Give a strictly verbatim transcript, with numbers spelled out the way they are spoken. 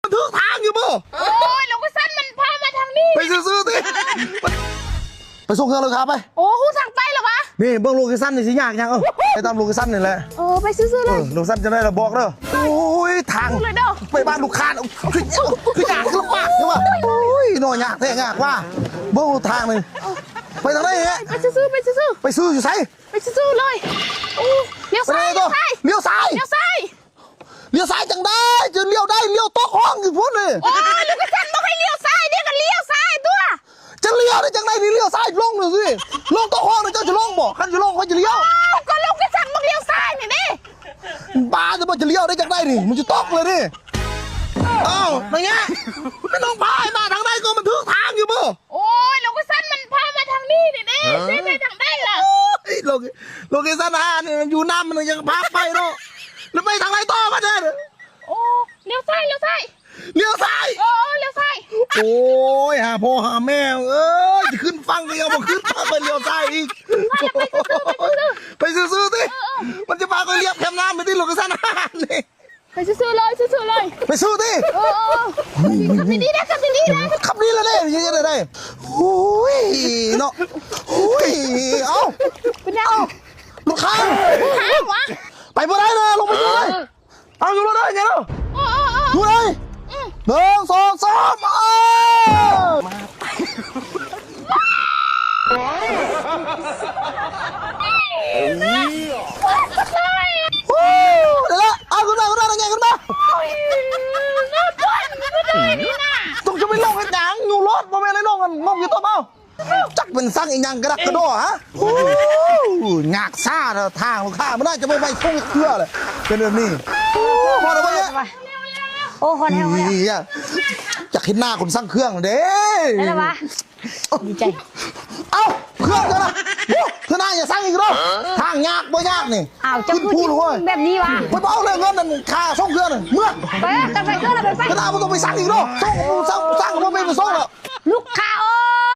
มันถือทางอยู่บ่ โอ้ย โลเคชั่นมันพามาทางนี้ ไปซื่อๆติ ไปส่งเครื่องเลยครับไป โอ้ ฮู้ทางไปเหรอวะ นี่เบิ่งโลเคชั่นนี่สิยากหยัง เอ้า ไปตามโลเคชั่นนี่แหละ เออ ไปซื่อๆเลย เออ โลเคชั่นจะได้ละบอกเด้อ โอ้ย ทาง เลยเด้อ ไปบ้านลูกค้า คือยาก คือยาก คือลำบากใช่ปะ โอ้ย น้อยยากแท้ยากว่า เบิ่งทางนี่ ไปทางไหนฮะ ไปซื่อๆ ไปซื่อๆ ไปซื่ออยู่ไส ไปซื่อๆเลย โอ้ เลี้ยวซ้าย ไปไหนต่อ เลี้ยวซ้าย เลี้ยวซ้าย เลี้ยวซ้าย เลี้ยวซ้ายจังได้ จะเลี้ยวได้ เลี้ยวตกห้องอยู่พุ้นเลย โอ้ย ลูกกระสันบอกให้เลี้ยวซ้าย เดี๋ยวก็เลี้ยวซ้ายตัว จะเลี้ยวได้จังได้นี่ เลี้ยวซ้ายลงเลยสิ ลงตกห้องเลย เจ้าจะลงบ่ คันจะลงค่อยจะเลี้ยว อ้าว ก็ลูกกระสันบอกเลี้ยวซ้ายนี่ดิ บ้าจะบอกจะเลี้ยวได้จังได้นี่ มันจะตกเลยนี่ อ้าว อย่างเงี้ย ไม่ต้องพายมาทางไหนก็มันถือทางอยู่บ่ โอ้ย โลเคชั่นมันพามาทางนี้นี่เด้ ฮะ เด้ไปทางใดล่ะ โอ้ย โลเค- โลเคชั่นหาเนี่ยมันอยู่น้ำมันยังพาไปเนาะ แล้วไปทางไหนต่อมาเนี่ย โอ้ เลี้ยวซ้าย เลี้ยวซ้าย เลี้ยวซ้าย เออ เออ เลี้ยวซ้าย โอ้ย หาพ่อหาแม่ เอ้ย จะขึ้นฝั่งก็ยังบ่ขึ้น พาไปเลี้ยวซ้ายอีก ไปซื่อๆ ไปซื่อๆ ไปซื่อๆสิ เออ เออ มันจะพาไปเลี้ยวแคมน้ำไปที่โลเคชั่นหานี่ ไปซื่อๆเลย ซื่อๆเลย ไปซื่อสิ เออ เออ เออ ขับดีๆนะ ขับดีๆนะ ขับดีแล้วเนี่ย ยังไงได้ โอ้ย เนาะ โอ้ย เอ้า เป็นยัง เอ้า ลูกค้า ค้างวะ ไปบ่ได้เลย ลงไปอยู่เลย เอาอยู่รถได้ไงเนาะ เออ เออ เออ อยู่เลย อืม หนึ่ง สอง สาม เอ้า ฮู้ เดี๋ยวละ เอาขึ้นมา ขึ้นมา นั่งไง ขึ้นมา โอ้ย ต้องจะไปลงเฮ็ดหยัง อยู่รถ บ่แม่นได้ลงกัน งมอยู่ต้นเอ้า จักเป็นสั่งอีหยังกระดักกระดอฮะ โอ้ ยากซ่าเนาะ ทางลูกค้า มันน่าจะบ่ไปส่งเครือเลย เป็นแบบนี้ โอ้ พอแล้วบ่เนี่ย โอ้ ฮอนแฮวแล้ว นี่อะ อยากเห็นหน้าคนสั่งเครื่องเด้ ได้แล้ววะ ดีใจ เอ้า เครื่องเจ้านะ โอ้ เธอหน้าอย่าสั่งอีกเนาะ ทางยากบ่ยากนี่ อ้าว เจ้า ขึ้น คือ ภูเลยเว้ย แบบนี้วะ ไปเอาเลยเงินนั่นค่าส่งเครื่องนั่น เมื่อ ไป แต่ไปเครื่องแล้วไป ไป เธอหน้าบ่ต้องไปสั่งอีกเนาะ ส่ง สั่ง สั่งบ่แม่นไปส่งแล้ว ลูกค้าเอ้